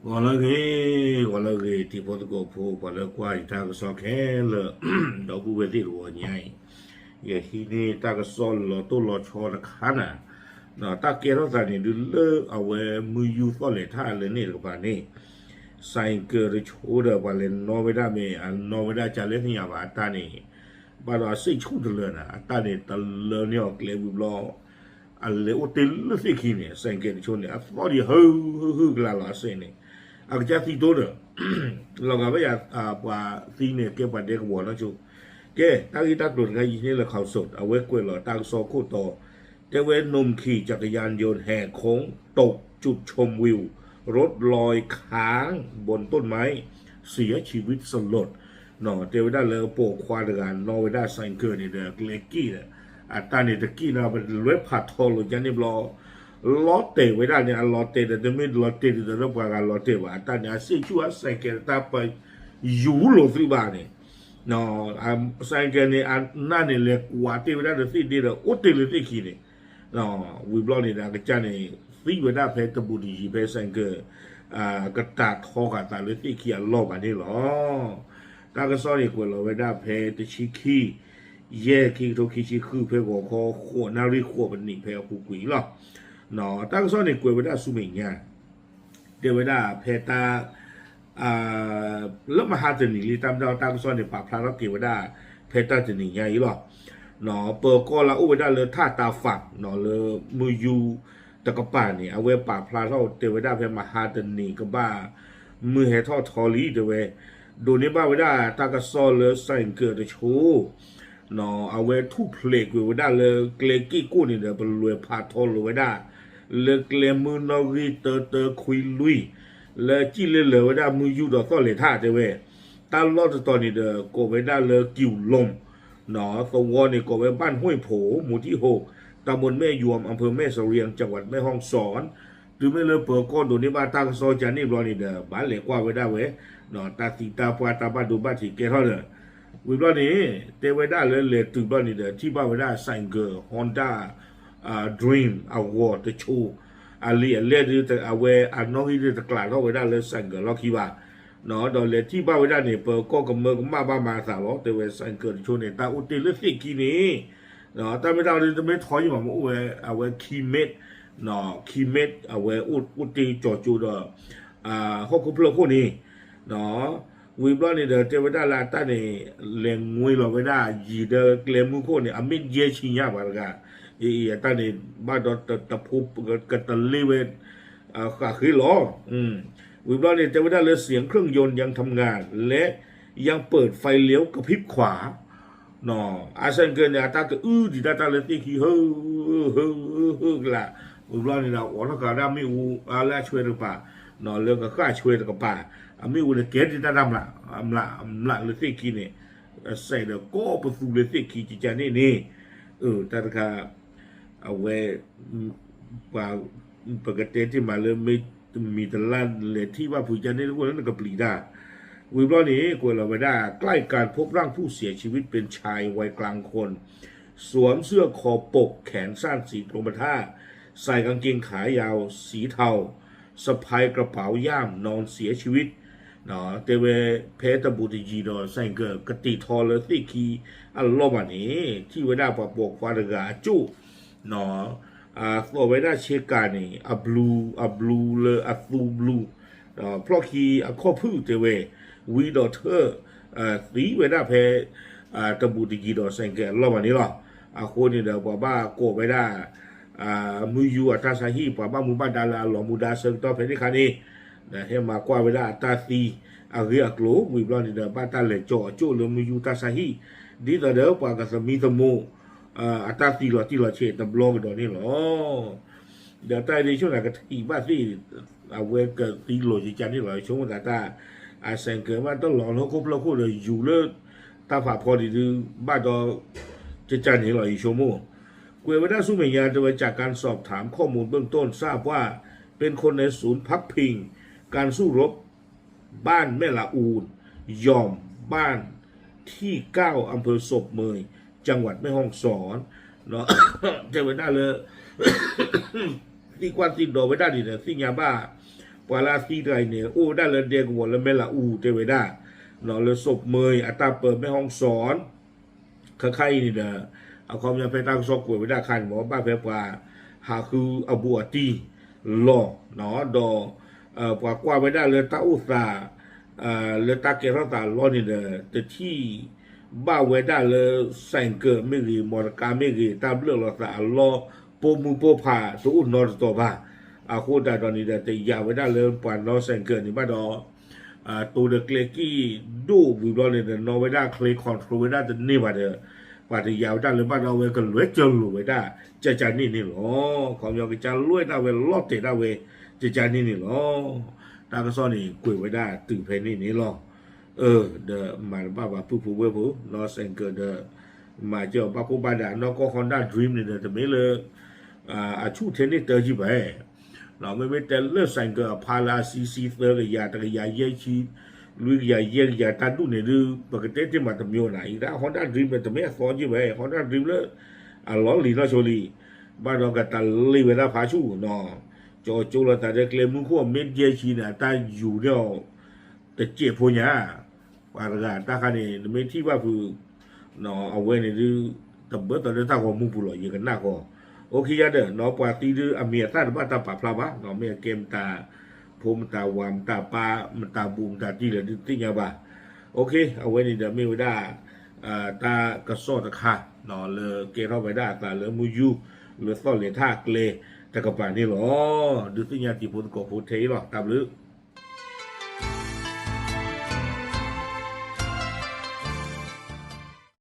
ဂီၤလၢအဂ့ၤ, ဂီၤလၢအဂ့ၤ တံၤဖိသကိးဖိ ပှၤလၢကွၢ်ယတၢ်ကစီၣ်ခဲလၢာ်, ဒီပုၢ်ဝဲၢ်သ့ၣ်တဂီၤညါအံၤ, ယဟံးန့ၢ်တၢ်ကစီၣ်လီၤတိၢ်လီၤဆီတခါနၤ, တၢ်ကဲထီၣ်သးန့ၣ်ဒုးလၢအဝဲမုၢ်ယူၢ်သီၣ်လဲၤထၣ်လၢန့ၣ်တကပၤန့ၣ်, ဆိုင်ကယ်တဆိဒီး ပှၤလဲၤနီၣ်ဝဲဒၣ်မ့ၢ် အနီၣ်ဝဲဒၣ်ကလဲၣ်သ့ၣ်ညါဘၣ် အတၢ်န့ၣ်, ဘၣ်ဒီးအစ့ၣ်ဆူၣ်တလၢနၤ အတၢ်န့ၣ်တလၢန့ၢ်အီၤကျဲဝံၤဘျီ အလဲၤအိၣ်တ့ၢ်လၢသ့ၣ်ခံန့ၣ် ဆိုင်ကယ်တဆိန့ၣ် အသီၣ်ဒံးဟု ဟုဟုကလၢ်လီၤအစ့ၣ်န့ၣ်, အကစၢ်သံတိၢ်ဒီး လီၤဂာ်ဝဲယၤ ပှၤသံန့ၣ် ကဲပှၤဒဲကဝီၤနီၢ်ဆိ, ကဲ တၢ်ဂ့ၢ်တၢ်ကျိၤတခါ ယဟံးန့ၢ်လၢ ข่าวสด အဝဲကွဲးလီၤတၢ်ကစီၣ်ခိၣ်တီ, တဲဝဲ หนุ่มขี่จักรยานยนต์แหกโค้งตกจุดชมวิว รถลอยค้างบนต้นไม้ เสียชีวิตสลด တဲဝဲဒၣ်လၢပိာ်ခွါတဂၤနီၣ်ဝဲဒၣ် ဆိုင်ကယ်န့ၣ်ဒီး ကျဲက့ၣ်ဒီး အတၢ်န့ၣ်တက့ၣ်နီၤ ပလဲၤဖးထီလိာ်ကန့ၣ်ဘျီ လီၤတဲာ်ဝဲဒၣ်န့ၣ် အလီၤတဲာ်ဒီး တမ့ၢ်လီၤတဲာ်ဒ်သိးဒီး ပှၤဂၤလီၤတဲာ်ဘၣ် အတၢ်န့ၣ် အစ့ၣ်ဆူၣ်အ ဆိုင်ကယ် တၢ်ပယူၤလိာ်သုဘၣ်န့ၣ် ဆိုင်ကယ်န့ၣ် အနၢ်န့ၣ် လဲၤကွၢ်တ့ၢ်ဝဲဒၣ်ဒီးသ့ၣ်ဒ့ဒီး အိၣ်တ့ၢ်လၢသ့ၣ်ခံန့ၣ်, ဝံၤဘျီန့ၣ်ဒီး အကစၢ်န့ၣ် သံဝဲဒၣ်ဖဲတဘူးတယံၤဖဲ ဆိုင်ကယ် ကတၢ်ထီဃာ်သးလၢသ့ၣ်ခံအလီၢ်ဘၣ်န့ၣ်လီၤ. တၢ်ကစီၣ်န့ၣ်ကွဲးလီၤဝဲဒၣ်ဖဲတဆံခံ ယဲၢ် ခံကထိခံဆံဃု ဖဲဂီၤခီ ဃိးနၣ်ရံၣ်ဃိးမံးနံး ဖဲအပူၤကွံာ်လီၤ. တၢ်ကစီၣ်န့ၣ်ကွဲးဝဲဒၣ်ဆူမဲာ်ညါ တဲဝဲဒၣ်ဖဲတၢ် လၢမဟါတနံၤလံ တၢ်မ့ၢ်တၢ်ကစီၣ်န့ၣ် ပာ်ဖျါထီၣ်က့ၤဝဲဒၣ် ဖဲတၢ်တနံၤညါအံၤလီၤ. ပၢၤကီၢ်လၢအအိၣ်ဝဲဒၣ်လၢထၣ်တၢ်ဖၣ် လၢမုၢ်ယူၢ်တကပၤန့ၣ် အဝဲပာ်ဖျါထီၣ်တဲဝဲဒၣ်ဖဲမဟါတနံၤကဘၣ် မုၢ်ဟဲထီၣ်ထီလံတဲဝဲ ဒိးန့ၢ်ဘၣ်ဝဲဒၣ်တၢ်ကစီၣ်လၢ ဆိုင်ကယ် တဆိ အဝဲထူၣ်ဖျဲးကွံာ်ဝဲဒၣ်လၢကျဲက့ၣ်ကိၣ်န့ၣ်ဒီး ပလဲၤဖးထီလိာ်ဝဲဒၣ် လၢကျဲမုၢ်နီၣ်ဂံၢ်တၢတၢခွံလွံၢ် လၢစံၣ်လၢလၢာ်ဝဲဒၣ်မုၢ်ယူၢ်ဒီးသီၣ်လဲၤထၣ်တဲဝဲ, တၢ်လီၢ်တတီၤန့ၣ်ဒီး ကိးဝဲဒၣ်လၢ กิวลม သဝီန့ၣ်ကိးဝဲ บ้านห้วยโผ หมู่ที่หก ตำบลแม่ยวม อำเภอแม่เสรียง จังหวัดแม่ฮ่องสอน တုၤမ့ၢ်လၢပၢၤကီၢ်ဒိးန့ၢ်ဘၣ်တၢ်ကစီၣ်ကန့ၣ်ဘျီန့ၣ်ဒီး ဘၣ်လဲၤကွၢ်ဝဲဒၣ်ဝဲ တၢ်သံတၢ်ပှၢ်တၢ်ဘၣ်ဒိဘၣ်ထံးကဲထီၣ်ဒီး ဝံၤဘျီန့ၣ် တဲဝဲဒၣ်လၢလဲၤတုၤဘျီန့ၣ်ဒီး ထံၣ်ဘၣ်ဝဲဒၣ် ဆိုင်ကယ် Honda Dream အဂီၤတဆိ အလံာ်အလဲၢ်ဒုး အဝဲအနီၣ်ဂံၢ်ဒုးတကျးထီၣ်ဝဲဒၣ်လၢ ဆိုင်ကယ် လီၢ်ခံဘၣ် ဒီးလဲၤထံၣ်ဘၣ်ဝဲဒၣ်န့ၣ် ပၢၤကီၢ်ကမၢကမၣ်ဘၣ်မၤအသးလီၤ တဲဝဲ ဆိုင်ကယ် တဆိန့ၣ် တၢ်အိၣ်တ့ၢ်လၢသ့ၣ်ခံန့ၣ် တၢ်မ့ၢ်တၢ်ဒုး တမ့ၢ်ထီယံာ်မးမ့ၢ်အိၣ်ဝဲ အဝဲခံမ့ၢ် ခံမ့ၢ် အဝဲအိၣ်တ့ၢ်ကၠီၤကၠိဒီး ဟီၣ်ခိၣ်ဖျၢၣ်ခိၣ်န့ၣ် ဝံၤဘျီန့ၣ်ဒီး တဲဝဲဒၣ်လၢအတၢ်န့ၣ် လဲၤငွ့လီၤဝဲဒၣ်ယံၤဒီးကျဲမုၢ်ခိၣ်န့ၣ် အမ့ၢ်ယဲၢ်ဆံညါဘၣ်တဂၤ အတၢ်န့ၣ် ဘၣ်ဒီးတဖိကတလ့ဝဲ ဃးဃ့လီၤ ဝံၤဘျီန့ၣ် တဲဝဲဒၣ်လၢ เสียงเครื่องยนต์ยังทำงาน และยังเปิดไฟเลี้ยวกระพริบขวา အ ဆိုင်ကယ် န့ၣ် အတၢ်ကအုဒံးတၢ်တၢ်လၢသ့ၣ်ခံ ဟု ဟု ဟုကလး ဝံၤဘျီန့ၣ်ဒီး အိးထီၣ်ကးဒၣ်မ့ၣ်အူ လၢအဆွဲတကပၤ လၢကဃၣ်ဆွဲတကပၤ အမ့ၣ်အူန့ၣ် ကဲဒံးတၢ်တၢ်မျး မျးလၢသ့ၣ်ခံန့ၣ် စဲးဒီးကိးပသူလၢသ့ၣ်ခံကကန့ၣ်န့ၣ် တၢ်တခါ အဝဲ ပှၤ ပကတဲတ့ၢ်မးလၢ မ့ၢ်တလၢ်လဲၤထံၣ်ဘၣ်ဖုကန့ၣ်တအိၣ်လၢနကပျံၤတၢ် ဝံၤဘျီန့ၣ် ကွဲးလီၤဝဲဒၣ် ใกล้กันพบร่างผู้เสียชีวิตเป็นชายวัยกลางคน สวมเสื้อคอปกแขนสั้นสีกรมท่า ใส่กางเกงขายาวสีเทา สะพายกระเป๋าย่ามนอนเสียชีวิต တဲဝဲ ဖဲတဘူးတယံၤဒီး ဆိုင်ကယ် ကတ့ၢ်ထီလၢသ့ၣ်ခံအလီၢ်ဘၣ်န့ၣ် ထံၣ်ဝဲဒၣ်ပှၤပိာ်ခွါတဂၤအကၠိၣ် အသိးဝဲဒၣ်ဆ့ကၤန့ၣ် အဘျူး အဘျူးလၢအသူဘျူး ဖျီၣ်ခံအခီၣ်ဖုၣ်တဲဝဲ ဝံဒီးထၢၣ် သံဝဲဒၣ်ဖဲ တဘူးတယံၤဒီး ဆိုင်ကယ် အလီၢ်ဘၣ်န့ၣ်လီၤ. အဃိန့ၣ်ဒီး ပှၤဘၣ်ကိးဝဲဒၣ် မုၢ်ယူၢ်အတၢ်ဆါဟံၣ် ပှၤဘၣ်မူဘၣ်ဒါလၢအလီၤမူဒါဆၢကတီၢ်ဖဲန့ၣ်ခါန့ၣ် ဟဲမၤကွၢ်ဝဲဒၣ်အတၢ်သံအဂ့ၢ်အကျိၤ ဝံၤဘျီန့ၣ်ဒီး ဘၣ်တၢ်လဲၤကၠီၤအကၠိၣ်လၢမုၢ်ယူၢ်တၢ်ဆါဟံၣ် ဒ်သိးဒီးပှၤကသမံသမိး အတၢ်သံလီၤတံၢ်လီၤဆဲးတဘျီကဒီးန့ၣ်လီၤ. ဒီးတၢ်အံၤဒ်ဆိန့ၣ် ကထံၣ်ဘၣ်သ့ၣ် အဝဲကသံလီၤယကန့ၣ်လီၤ ယဆိကမိၣ်သးတၢ် အဆိုင်ကယ် မ့ၢ်တလီၤလၢဟီၣ်ခိၣ်ဖျၢၣ်ခိၣ်ဒီးယူၤလၢတၢ်ဖးဖီဒံးဒုး ဘၣ်ဒီး ကကန့ၣ်လီၤ ယဆိကမိၣ် ကွဲးဝဲဒၣ်ဆူမဲာ်ညါ တဲဝဲ จากการสอบถามข้อมูลเบื้องต้นทราบว่าเป็นคนในศูนย์พักพิงการสู้รบ บ้านแม่ละอูน หย่อม บ้านที่เก้า อำเภอศพเมย จังหวัดแม่ฮ่องสอน တဲဝဲဒၣ်လၢ သံကွၢ်သံဒိးဝဲဒၣ်န့ၣ်ဒီး သ့ၣ်ညါဘၣ် ပ ပှၤလၢအသံတဂၤအံၤန့ၣ် အိၣ်ဝဲဒၣ်လၢဒဲကဝီၤလၢမဲၢ်လးအူတဲဝဲဒၣ်, လၢစိးမၢအံၤ အတၢ်ပၢ แม่ฮ่องสอน ခါခါအံၤန့ၣ်ဒီး အခီပညီဖဲတၢ်ကစီၣ်ကွဲးဝဲဒၣ်အခါန့ၣ် မ့ၢ်ဘၣ်ဖဲပှၤဟးဃုအဘူးအတံၢ်လီၤ, ဒီး ပှၤကွၢ်ဝဲဒၣ်လၢတၢ်အိၣ်သး လၢတၢ်ကဲထီၣ်သးအလီၢ်န့ၣ်ဒီး တထံၣ်ဘၣ်ဝဲဒၣ်လၢ ဆိုင်ကယ် မ့ၢ်ဂ့ၤ မော်တော်ကား မ့ၢ်ဂ့ၤ တၢ်ဘျၢၣ်လီၤသးအလီၢ် ပိာ်မုၣ်ပိာ်ဖးတအိၣ်နီတတီၤဘၣ်. အဃိသတးဒီးန့ၣ်ဒီး တယာ်ဝဲဒၣ်လၢပှၤနီၣ် ဆိုင်ကယ် န့ၣ်ဘၣ်ဒီး တိၤဒီးကျဲက့ၣ်ဒိၣ်ဝံၤဘျီန့ၣ်ဒီး နီၣ်ဝဲဒၣ်ချ့ control ဝဲဒၣ်တန့ၢ်ဘၣ်ဒီး ပှၤတယာ်ဝဲဒၣ်လၢဘၣ်ဒီးအဝဲကလွဲၢ်ကၠၢလိာ်ဝဲဒၣ် ကကန့ၣ်န့ၣ်လီၤ. ခီပညီကစၢ်လွဲၢ်ဒၣ်ဝဲလီၢ်တဲာ်ဒၣ်ဝဲ ကကန့ၣ်န့ၣ်လီၤ. တၢ်ကစီၣ်န့ၣ် ကွဲးဝဲဒၣ်တုၤဖဲန့ၣ်န့ၣ်လီၤ. ဒီးမၤတဘၣ်ဘၣ်ပုၢ်ဖိဝဲၢ်ဖိ နီၣ် ဆိုင်ကယ် ဒီး မၤစၢၤအီၤဘၣ်ကိၣ်ဘၣ်ဒး နီၢ်ကီၢ် Honda Dream န့ၣ်ဒီး တမ့ၢ်လၢ အဆူၣ်ထဲန့ၣ်တၢ်ကံၢ်ဘၣ် မ့မ့ၢ်တဲလၢ ဆိုင်ကယ် အဖးလၢအ cc သၢကယၤ တကယၤယဲၢ်ဆံ လွံၢ်ကယၤယဲၢ်ကယၤ တၢ်ဒူၣ်န့ၣ်ဒုး ပကတဲတ့ၢ်မးတမံၤနၤ အံၤဒၣ် Honda Dream န့ၣ် တမ့ၢ်အသီကံၢ်ဘၣ် Honda Dream လၢ အလီၢ်လံၤနီၢ်ဆိလံ ဘၣ်ဒီးကတၢၢ်လံၤဝဲဒၣ်ဖးဆူၣ်နီၤ ကၠီကၠိလီၤသးဒီးကျဲမုၢ်ခိၣ်အမ့ၢ်ယဲၢ်ဆံန့ၣ် အတၢ်ယူၤန့ၢ်အီၤ တစဲးဖိညါ ပှၤတဂၤတၢ်ခါန့ၣ် နမ့ၢ်ထံၣ်ဘၣ်ဖုး အဝဲန့ၣ်ဒုး တဘၣ်သးလၢတၢ်ဂီၤမူပူၤလီၤ ယကနၣ်ဃီ အိၣ်ခ့ယါဒီး နီၢ်ပှၤသံဒုးအမံၤအသၣ်တဘၣ်တၢ်ပာ်ဖျါဘၣ် မ့ၢ်အကဲမတၤဖိမတၤဝၤမတၤပၢ်မတၤဘူးမတၤတံၢ်လၢဒုးသ့ၣ်ညါဘၣ် အိၣ်ခ့ အဝဲန့ၣ်ဒီးမ့ၢ်ဝဲဒၣ် တၢ်ကစီၣ်တခါ လၢကဲထီၣ်ဝဲဒၣ်အသးလၢမုၢ်ယူၢ် လၢသီၣ်လဲၤထၣ်အကျဲတကပၤန့ၣ်လီၤ. ဒုးသ့ၣ်ညါတံၤဖိသကိးဖိထဲအံၤလီၤ တၢ်ဘျုး